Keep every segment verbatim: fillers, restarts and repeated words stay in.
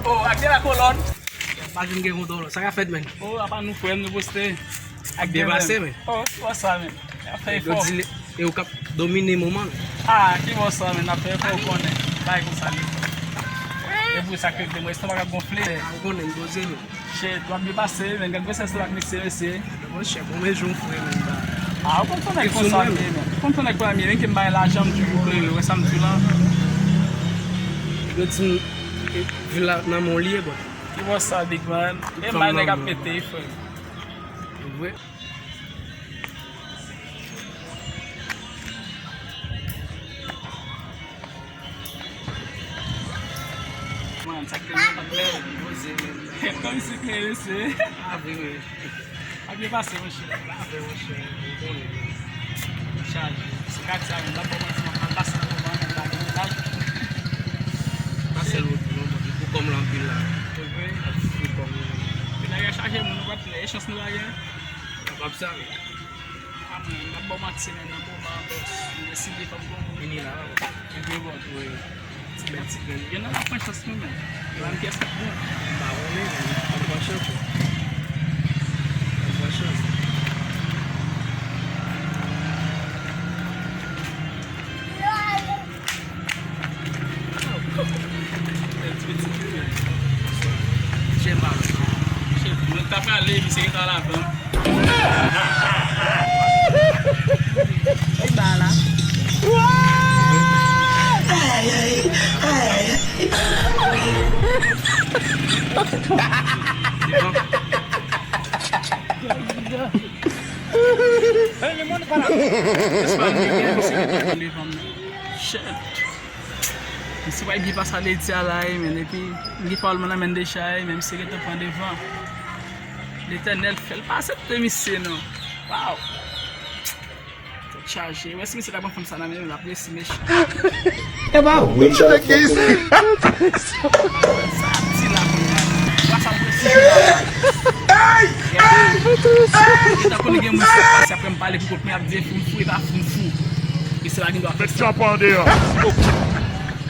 Oh, ak de la kolòn. Pa janm gen yon dòlò. Sa k ap fèt, men? Oh, apa nou frè m, nou poste. Ak byen pase, men. Oh, ki bò sa, men? Ap fè efò. Yo di, e ou k ap domine moman, men. Ah, ki bò sa, men? Ap fè efò, ou konnen. Bay konsa, men. E pou sa ke mwen, estomak ap gonfle. Ah, ou konnen, m poze, men. Shit, w ap byen pase, men. Gad gwosès la ak mesye, mesye. Monchè, bon, men jou frè, men, ba. Ah, ou konn fè nèg konsa, men. Ou konn fè nèg konsa, men, ke m bay lajan, m di w, ou wè sa m di w la. Yo di m, vil la nan men w li ye, bò. Ki bò sa, big man? E bay nèg ap pete, frè. Vre. Man, sa k te nan pat mwen. Poze, men. Kòmsi ke mesye. Ah, vre, vre. Ap byen pase, monchè. Ap byen, monchè. Ou konnen. Chaje. Se katye a, men. M pa ba w manti, m ap mal pase nan moman, men m pa gen menaj. Pase lòt non, mwen. Pou kòm lan anpil la. Se vre? Ap fou kòm. Menaj a chaje moun, nou pa t fè. E chans nou pa gen. Kapab sa, men. Ah, mwen, m ap ba w manti, men nan moman, bòs, m deside fò m gon moun. Vini la, bòs. Vini, bòs. Wi. Ti grenn, ti grenn. Gen nan la pran chans nou, men. Yo, an pyès k ap bon. M pa konnen, men. An pran chans, wi. An pran chans. Mwen ta prale, misye ki ta lavan. Li ba la. Shit. Misye pa byen pase a Lady a la, men, epi m gen pawòl mwen nan men deja, men misye gentan pran devan. Letènèl fè l pa aksepte misye, non. Waw! Tèt chaje. Wè si misye ta pran fanm sa nan men l, l ap resi mechan. E pa wi, sa ki isi. Sa ap di la kounye a. Wa sa ap resi la. Gentan konnen gen moun ki ap pase apre m pale pou kont mwen, ap di e foun fou, e pa foun fou. Misye pa gen dwa fè sa. Met chòp an deyò.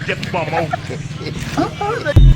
Gèt manman w.